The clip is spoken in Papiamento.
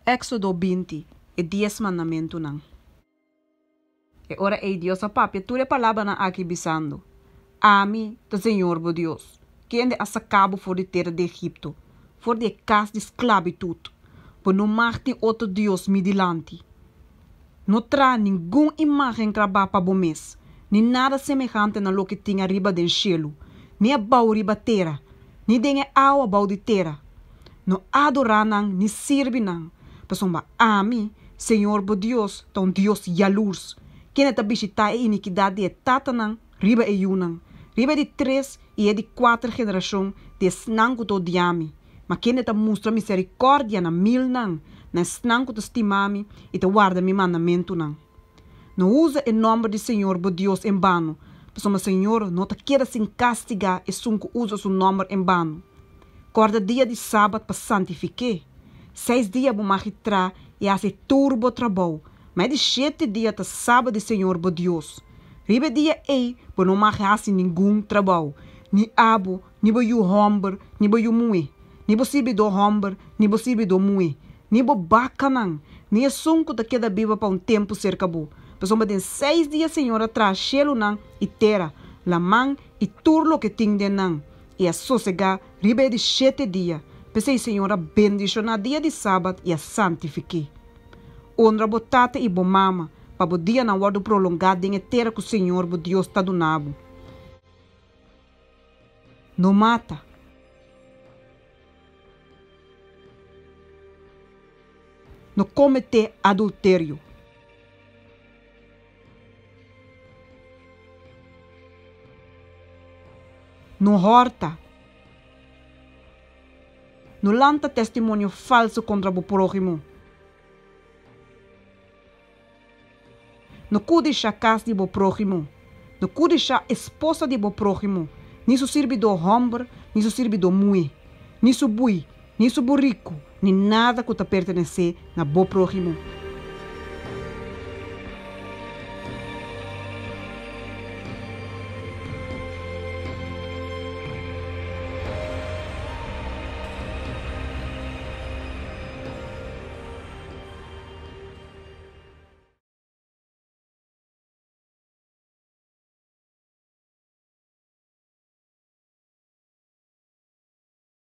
Éksodo 20, E Dies Mandamentunan. E ora ei Dios a papia tur e palabranan akí, bisando, Ami ta señor bo Dios, kende a saka bo for di tera di Egipto, for di e kas di sklabitut. Bo no mag tin otro dios mi dilanti. No traha ningun imágen grabá pa bo mes, ni nada semehante na loke tin ariba den shelu, ni abou riba tera, ni den e awa bou di tera. No adorá nan ni sirbi nan, pasobra ami, señor bo Dios, ta un Dios yalurs, kende ta bishitá e inikidat di e tatanan riba e yunan, riba e di tres i e di kuater generashon di esnan ku ta odia mi, ma kende ta mustra miserikòrdia na milnan, na esnan ku ta stima mi i ta warda mi mandamentunan. No usa e nòmber di señor bo Dios en bano, pasobra señor no ta keda sin kastigá esun ku usa su nòmber en bano. Kòrda dia di sabat pa santifik'é. Seis dia bo mag tra i hasi tur bo trabou, ma e di shete dia ta sabat di señor bo Dios. Riba e dia ei bo no mag hasi ningun trabou, ni abo, ni bo yu hòmber, ni bo yu muhé, ni bo sirbidó hòmber, ni bo sirbidó muhé, ni bo bakanan, ni esun ku ta keda biba pa un tempu serka bo. Pasobra den seis dia señor a traha shelunan i tera, laman i tur loke tin den nan, i a sosegá riba e di shete dia. P'esei señor a bendishoná dia di sabat i a santifik'é. Honra bo tata i bo mama, pa bo dianan wòrdu prolongá den e tera ku señor bo Dios ta duna bo. No mata. No kometé adulterio. No hòrta. No lanta testimonio falsu kontra bo próhimo. No kudishá kas di bo próhimo. No kudishá esposa di bo próhimo, ni su sirbidó hòmber ni su sirbidó muhé, ni su bui, ni su buriku, ni nada ku ta pertenesé na bo próhimo.